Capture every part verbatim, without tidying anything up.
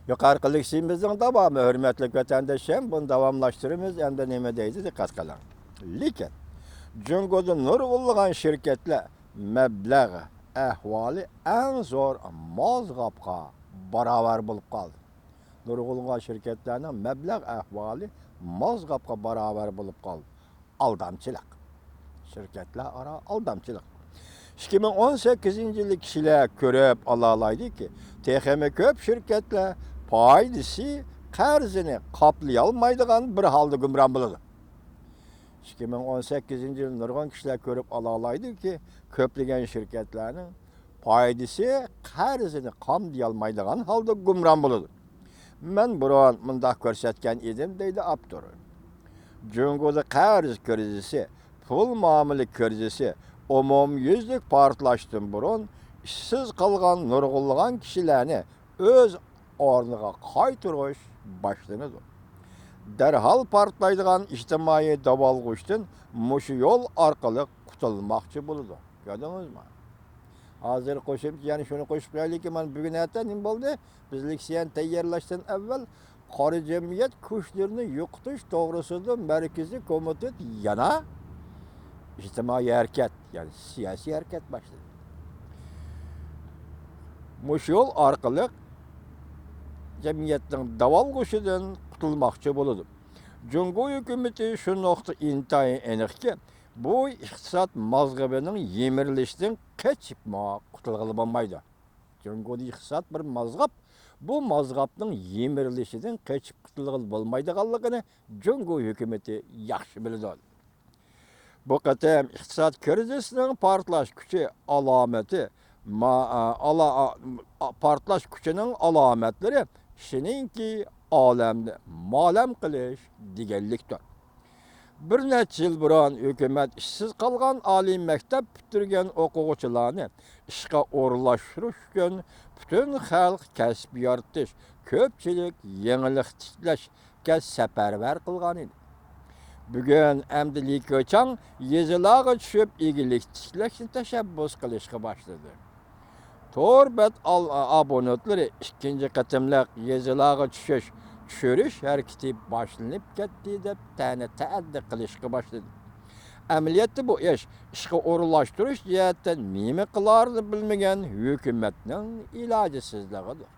يۇقىرىقى لېكسىيىمىزنىڭ داۋامى، ھۆرمەتلىك ۋەتەنداشلىرىم، بۇنى داۋاملاشتۇرىمىز. ئەمدى نېمە دەيدۇ، دىققەت قىلىڭ. لېكىن جۇڭگودا نۇرغۇنلىغان شىركەتلەر مەبلەغ ئەھۋالى ئەڭ زور مازغاپقا باراۋەر بولۇپ قالدى. نۇرغۇنلىغان شىركەتلەرنىڭ مەبلەغ ئەھۋالى مازغاپقا باراۋەر بولۇپ قالدى. ئالدامچىلىق. شىركەتلەر ئارا ئالدامچىلىق. ئىككى مىڭ ئون سەككىزىنچى يىلى كىشىلەر كۆرۈپ ئالالايدۇكى، تېخىمۇ كۆپ شىركەتلەر پايدىسى قەرزىنى قاپلىيالمايدىغان بىر ھالدا گۇمران بولىدۇ. ئىككى مىڭ ئون سەككىزىنچى يىلى نۇرغۇن كىشىلەر كۆرۈپ ئالالايدۇكى، كۆپلىگەن شىركەتلەرنىڭ پايدىسى قەرزىنى قامدىيالمايدىغان ھالدا گۇمران بولىدۇ. مەن بۇرۇن مۇنداق كۆرسەتكەن ئىدىم، دەيدۇ ئاپتور. جۇڭگودا قەرز كىرىزىسى، پۇل مۇئامىلە كىرىزىسى ئومۇميۈزلۈك پارتلاشتىن بۇرۇن ئىشسىز قالغان نۇرغۇنلىغان كىشىلەرنى ئۆز ئورنىغا قايتۇرۇش باشلىنىدۇ. دەرھال پارتلايدىغان ئىجتىمائىي داۋالغۇشتىن مۇشۇ يول ئارقىلىق قۇتۇلماقچى بولىدۇ. كۆردىڭىزمۇ؟ ھازىر قوشۇمچە يەنە شۇنى قوشۇپ قويايلىكى، مانا بۈگۈن ئەتە نېمە بولدى؟ بىز لېكسىيەنى تەييارلاشتىن ئەۋۋەل قارا جەمئىيەت كۈچلىرىنى يوقىتىش توغرىسىدا مەركىزىي كومىتېت يەنە ئىجتىمائىي ھەرىكەت، يەنى سىياسىي ھەرىكەت باشلىدى. مۇشۇ يول ئارقىلىق جەمئىيەتنىڭ داۋالغۇشىدىن قۇتۇلماقچى بولىدۇ. جۇڭگو ھۆكۈمىتى شۇ نۇقتا ئىنتايىن ئېنىقكى، بۇ ئىقتىساد مازغىپىنىڭ يىمىرىلىشىدىن قېچىپمۇ قۇتۇلغىلى بولمايدۇ. جۇڭگودا ئىقتىساد بىر مازغاپ، بۇ مازغاپنىڭ يىمىرىلىشىدىن قېچىپ قۇتۇلغىلى بولمايدىغانلىقىنى جۇڭگو ھۆكۈمىتى ياخشى بىلىدۇ. بۇ قېتىم ئىقتىساد كىرىزىسىنىڭ پارتلاش كۈچى ئالامىتى، ما-، ئالا-، پارتلاش كۈچىنىڭ ئالامەتلىرى شۇنىڭكى ئالەمنى مالەم قىلىش دېگەنلىكتۇر. بىر نەچچە يىل بۇرۇن ھۆكۈمەت ئىشسىز قالغان ئالىي مەكتەپ پۈتتۈرگەن ئوقۇغۇچىلارنى ئىشقا ئورۇنلاشتۇرۇش ئۈچۈن پۈتۈن خەلق كەسىپ يارىتىش، كۆپچىلىك يېڭىلىق تىكلەشكە سەپەرۋەر قىلغان ئىدى. بۈگۈن ئەمدى لى كېچاڭ يېزىلارغا چۈشۈپ ئىگىلىك تىكلەشنى تەشەببۇس قىلىشقا باشلىدى. تور بەت ئال-، ئابونېنتلىرى ئىككىنچى قېتىملىق يېزىلارغا چۈشۈش، چۈشۈرۈش ھەرىكىتى باشلىنىپ كەتتى دەپ تەنە تەئەددى قىلىشقا باشلىدى. ئەمەلىيەتتە بۇ ئىش ئىشقا ئورۇنلاشتۇرۇش جەھەتتە نېمە قىلارىنى بىلمىگەن ھۆكۈمەتنىڭ ئىلاجىسىزلىقىدۇر.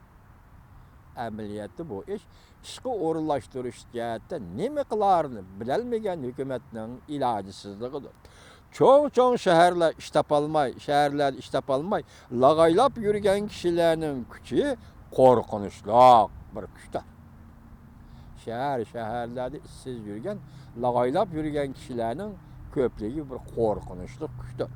ئەمەلىيەتتە بۇ ئىش ئىشقا ئورۇنلاشتۇرۇش جەھەتتە نېمە قىلارىنى بىلەلمىگەن ھۆكۈمەتنىڭ ئىلاجىسىزلىقىدۇر. چوڭ-چوڭ شەھەرلەر ئىش تاپالماي، شەھەرلەردە ئىش تاپالماي، لاغايلاپ يۈرگەن كىشىلەرنىڭ كۈچى قورقۇنچلۇق بىر كۈچتۇر. شەھەر، شەھەرلەردە ئىشسىز يۈرگەن، لاغايلاپ يۈرگەن كىشىلەرنىڭ كۆپلۈكى بىر قورقۇنچلۇق كۈچتۇر.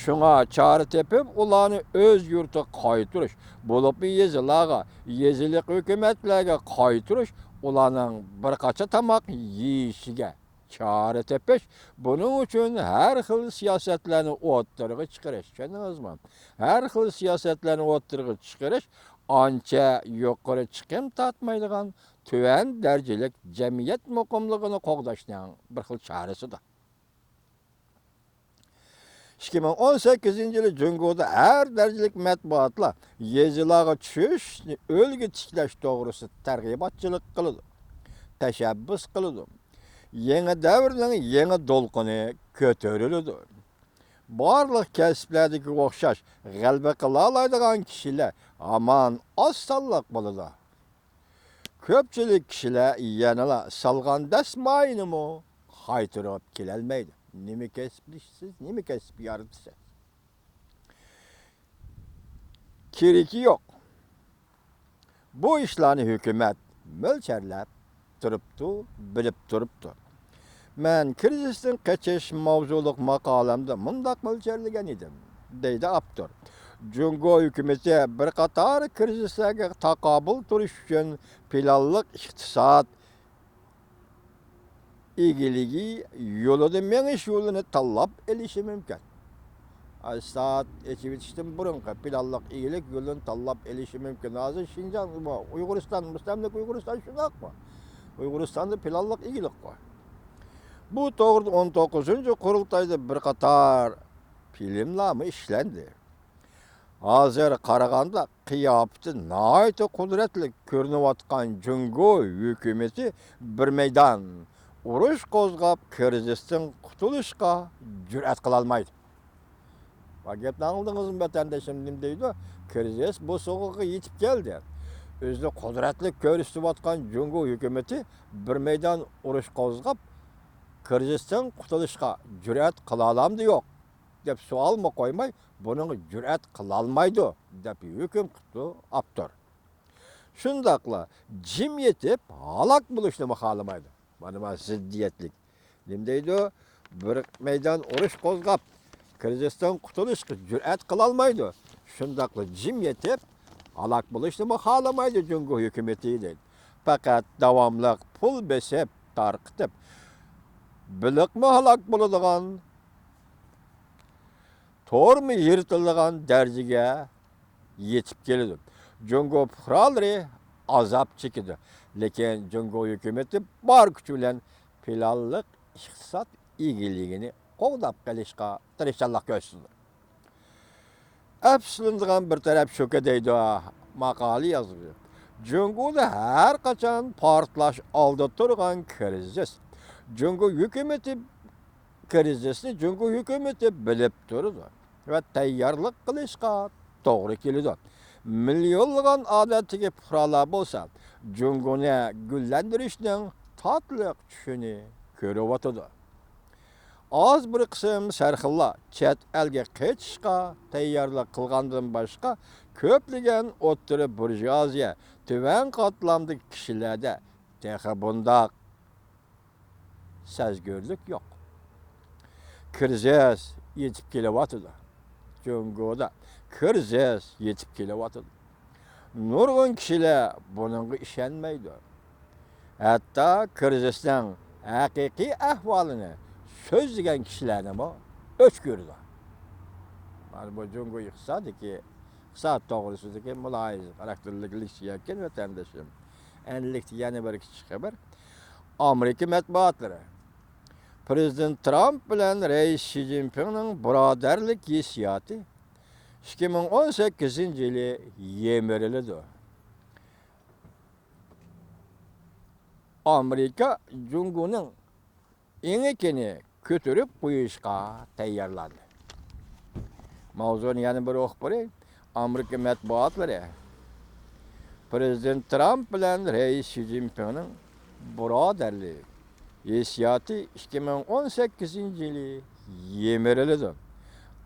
شۇڭا چارە تېپىپ، ئۇلارنى ئۆز يۇرتىغا قايتۇرۇش، بولۇپمۇ يېزىلارغا، يېزىلىق ھۆكۈمەتلەرگە قايتۇرۇش، ئۇلارنىڭ بىر قاچا تاماق يېيىشىگە چارە تېپىش، بۇنىڭ ئۈچۈن ھەر خىل سىياسەتلەرنى ئوتتۇرىغا چىقىرىش، چۈشەندىڭىزمۇ؟ ھەر خىل سىياسەتلەرنى ئوتتۇرىغا چىقىرىش ئانچە يۇقىرى چىقىم تارتمايدىغان تۆۋەن دەرىجىلىك جەمئىيەت مۇقىملىقىنى قوغداشنىڭ بىر خىل چارىسىدۇر. ئىككى مىڭ ئون سەككىزىنچى يىلى جۇڭگودا ھەر دەرىجىلىك مەتبۇئاتلار يېزىلارغا چۈشۈشنى ئۈلگە تىكلەش توغرىسىدا تەرغىباتچىلىق قىلىدۇ، تەشەببۇس قىلىدۇ. يېڭى دەۋرنىڭ يېڭى دولقۇنى كۆتۈرۈلىدۇ. بارلىق كەسىپلەردىكىگە ئوخشاش غەلىبە قىلالايدىغان كىشىلەر ھامان ئاز سانلىق بولىدۇ. كۆپچىلىك كىشىلەر يەنىلا سالغان دەسمايىنىمۇ قايتۇرۇپ كېلەلمەيدۇ. نېمە كەسىپلىشىسىز، نېمە كەسىپ يارىتىسىز؟ كېرىكى يوق. بۇ ئىشلارنى ھۆكۈمەت مۆلچەرلەپ تۇرۇپتۇ، بىلىپ تۇرۇپتۇ. مەن كىرىزىستىن قېچىش ماۋزۇلۇق ماقالەمدە مۇنداق مۆلچەرلىگەن ئىدىم، دەيدۇ ئاپتور. جۇڭگو ھۆكۈمىتى بىر قاتار كىرىزىسلارغا تاقابىل تۇرۇش ئۈچۈن پىلانلىق ئىقتىساد ئىگىلىكى يولىدا مېڭىش يولىنى تاللاپ ئېلىشى مۇمكىن. ئىقتىساد ئېچىۋېتىشتىن بۇرۇنقى پىلانلىق ئىگىلىك يولىنى تاللاپ ئېلىشى مۇمكىن. ھازىر شىنجاڭ، ئۇيغۇرىستان، مۇستەملىكە ئۇيغۇرىستان شۇنداققۇ؟ ئۇيغۇرىستاندا پىلانلىق ئىگىلىك بار. بۇ توغرىدا ئون توققۇزىنچى قۇرۇلتايدا بىر قاتار فىلىملارمۇ ئىشلەندى. ھازىر قارىغاندا قىياپىتى ناھايىتى قۇدرەتلىك كۆرۈنۈۋاتقان جۇڭگو ھۆكۈمىتى بىر مەيدان ئۇرۇش قوزغاپ، كىرىزىستىن قۇتۇلۇشقا جۈرئەت قىلالمايدۇ. بۇ گەپنى ئاڭلىدىڭىزمۇ، ۋەتەندىشىم؟ نېمە دەيدۇ؟ كىرىزىس بوسۇغىغا يېتىپ كەلدى. ئۆزىنى قۇدرەتلىك كۆرسىتىۋاتقان جۇڭگو ھۆكۈمىتى بىر مەيدان ئۇرۇش قوزغاپ، كىرىزىستىن قۇتۇلۇشقا جۈرئەت قىلالامدۇ يوق دەپ سوئالمۇ قويماي، بۇنىڭغا جۈرئەت قىلالمايدۇ دەپ ھۆكۈم قىپتۇ ئاپتور. شۇنداقلا جىم يېتىپ ھالاك بولۇشنىمۇ خالىمايدۇ. مانا ما زىددىيەتلىك. نېمە دەيدۇ؟ بىر مەيدان ئۇرۇش قوزغاپ، كىرىزىستىن قۇتۇلۇشقا جۈرئەت قىلالمايدۇ. شۇنداقلا جىم يېتىپ ھالاك بولۇشنىمۇ خالىمايدۇ جۇڭگو ھۆكۈمىتى دەيدۇ. پەقەت داۋاملىق پۇل بېسىپ، تارقىتىپ، بېلىقمۇ ھالاك بولىدىغان، تورمۇ يىرتىلىدىغان دەرىجىگە يېتىپ كېلىدۇ. جۇڭگو پۇقرالىرى ئازاب چېكىدۇ، لېكىن جۇڭگو ھۆكۈمىتى بار كۈچى بىلەن پىلانلىق ئىقتىساد ئىگىلىكىنى قوغداپ قېلىشقا تىرىشچانلىق كۆرسىتىدۇ. ئەپسۇسلىنىدىغان بىر تەرەپ شۇكى، دەيدۇ ماقالە يازغۇچى، جۇڭگودا ھەر قاچان پارتلاش ئالدىدا تۇرغان كىرىزىس. جۇڭگو ھۆكۈمىتى كىرىزىسنى جۇڭگو ھۆكۈمىتى بىلىپ تۇرىدۇ ۋە تەييارلىق قىلىشقا توغرا كېلىدۇ. مىليونلىغان ئادەتتىكى پۇقرالار بولسا جۇڭگونى گۈللەندۈرۈشنىڭ تاتلىق چۈشىنى كۆرۈۋاتىدۇ. ئاز بىر قىسىم سەرخىللار چەت ئەلگە قېچىشقا تەييارلىق قىلغاندىن باشقا، كۆپلىگەن ئوتتۇرا بۇرژۇئازىيە، تۆۋەن قاتلامدىكى كىشىلەردە تېخى بۇنداق سەزگۈرلۈك يوق. كىرىزىس يېتىپ كېلىۋاتىدۇ. جۇڭگودا كىرىزىس يېتىپ كېلىۋاتىدۇ. نۇرغۇن كىشىلەر بۇنىڭغا ئىشەنمەيدۇ. ھەتتا كىرىزىسنىڭ ھەقىقىي ئەھۋالىنى سۆزلىگەن كىشىلەرنىمۇ ئۆچ كۆرىدۇ. مانا بۇ جۇڭگو ئىقتىسادىدىكى، ئىقتىساد توغرىسىدىكى مۇلاھىزە خاراكتېرلىك لېكسىيە ئىكەن، ۋەتەندىشىم. ئەنلىكتە يەنە بىر كىچىك خەۋەر. ئامېرىكا مەتبۇئاتلىرى پىرېزىدېنت ترامپ بىلەن رەئىس شى جىنپىڭنىڭ بۇرادەرلىك ھېسسىياتى ئىككى مىڭ ئون سەككىزىنچى يىلى يىمىرىلىدۇ. ئامېرىكا جۇڭگونىڭ ئېڭىكىنى كۆتۈرۈپ قويۇشقا تەييارلاندى. ماۋزۇنىڭ يەنە بىر ئۇقۇپ بېرەي. ئامېرىكا مەتبۇئاتلىرى پىرېزىدېنت ترامپ بىلەن رەئىس شى جىنپىڭنىڭ بۇرادەرلىك ھېسسىياتى ئىككى مىڭ ئون سەككىزىنچى يىلى يىمىرىلىدۇ.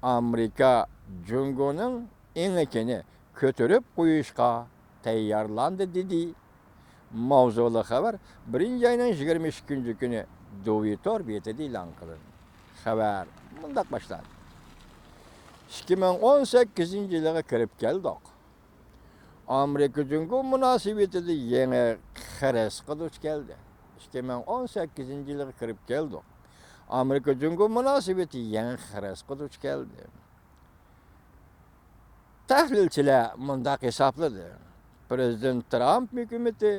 ئامېرىكا جۇڭگونىڭ ئېڭىكىنى كۆتۈرۈپ قويۇشقا تەييارلاندى، دېدى. ماۋزۇلۇق خەۋەر بىرىنچى ئاينىڭ يىگىرمە ئىككىنچى كۈنى دۇۋى تور بېتىدە ئېلان قىلىندى. خەۋەر مۇنداق باشلاندى. ئىككى مىڭ ئون سەككىزىنچى يىلىغا كىرىپ كەلدۇق. ئامېرىكا جۇڭگو مۇناسىۋىتىدە يېڭى خىرىسقا دۇچ كەلدى. ئىككى مىڭ ئون سەككىزىنچى يىلىغا كىرىپ كەلدۇق. ئامېرىكا جۇڭگو مۇناسىۋىتى يېڭى خىرىسقا دۇچ كەلدى. تەھلىلچىلەر مۇنداق ھېسابلىدى: پىرېزىدېنت ترامپ ھۆكۈمىتى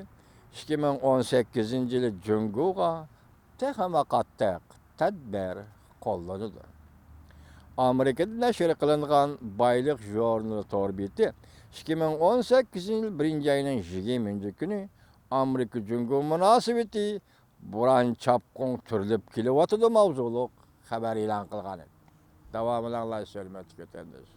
ئىككى مىڭ ئون سەككىزىنچى يىلى جۇڭگوغا تېخىمۇ قاتتىق تەدبىر قوللىنىدۇ. ئامېرىكىدا نەشر قىلىنغان بايلىق ژۇرنىلى تور بېتى ئىككى مىڭ ئون سەككىزىنچى يىل بىرىنچى ئاينىڭ يىگىرمىنچى كۈنى ئامېرىكا جۇڭگو مۇناسىۋىتى بوران چاپقۇن تۈرۈلۈپ كېلىۋاتىدۇ ماۋزۇلۇق خەۋەر ئېلان قىلغان ئىدى. داۋامىنى ئاڭلايسىز، ھۆرمەتلىك ۋەتەنداش.